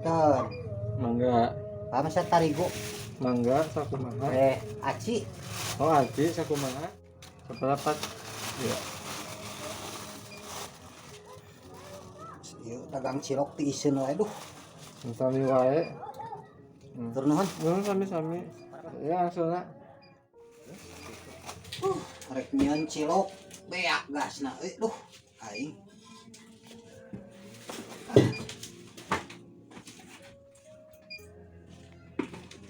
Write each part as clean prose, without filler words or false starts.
Punten. Mangga. Pak, masa tarigu? Mangga sakumaha? Aci. Oh, aci sakumaha? Seberapa? Ya. Ieu dagang cilok ti iseun wae duh. Sami wae. Tur nuhun. Nuhun sami-sami. Ya, langsung. Rek nyieun cilok beak gasna euy duh aing.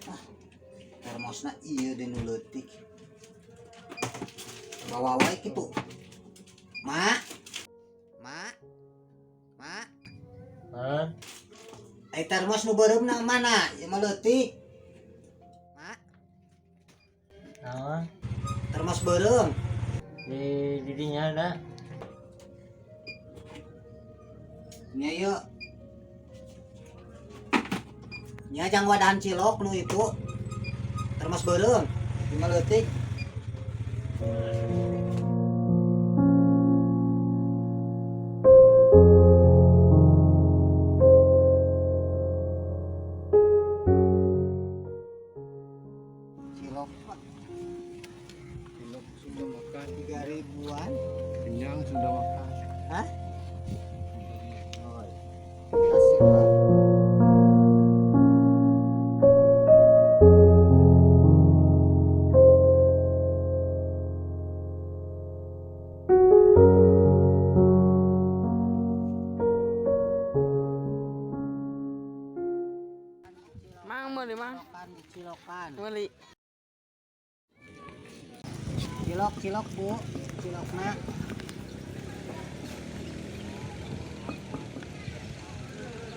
Ah, termosna ieu deui nu leutik. Bawa wae kitu. Mak. Mak. Mak. Hah? Ai termos nu beureumna mana? Ieu mah leutik. Mak, Naon? Termos beureum. Di didinya ada. Nya ieu. Nya jang wadahan cilok nu itu. Termos beureum. Ieu mah leutik. Cilok, Pak. Cilok sudah makan. 3 ribuan. Kenyang sudah makan. Hah? Oh, kasih, Pak. Mang meuli, Mang. Cilokan, cilokan. Meuli. Cilok, cilok, Bu. Cilokna.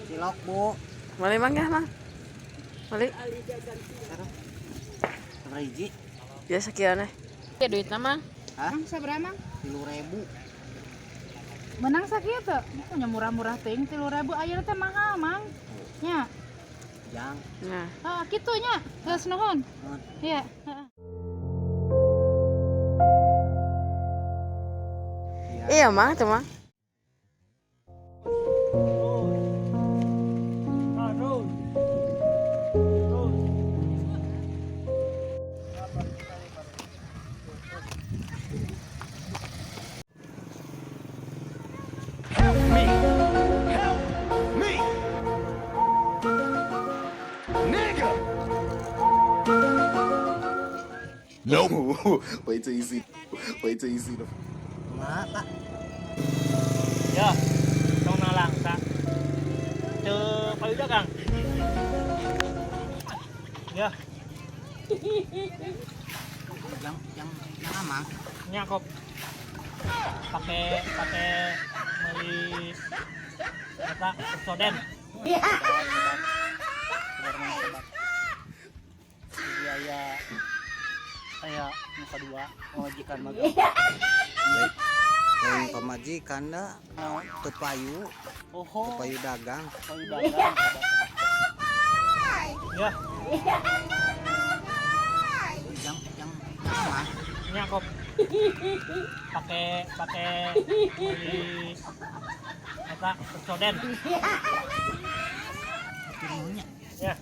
Cilok, Bu. Meuli, Mang, ya, Mang. Meuli. Sabaraha hiji? Ya sakieu eh. Ya duitna, Mang. Hah? Mang sabaraha, Mang? 3.000. Menang sakieu teu? Punya murah-murah teuing 3.000 ayeuna teh mahal, Mang. Nya. Jang. Nah. Ah, kitu nya. Geus nuhun. Nuhun. Iya, heeh. Iya, Mang, tuh, Mang. Help me! Help me! Nigga! Nope. Wait till you see. Wait till you see the. Kumaha, Pak? Ya, tong nalangsa. Teu payu dagang. Ya, Jang, jang, jang amang. Nya kop. Pakai pakai meuli eta soden. Biaya kayak muka dua majikan mah. Lain pamajikan da. Teu payu, Oh, teu payu dagang. Payu dagang. Ya, Jang, jang, jang amang. Nya kop. Pakai pakai meuli eta soden. Nuhun nya. Ya.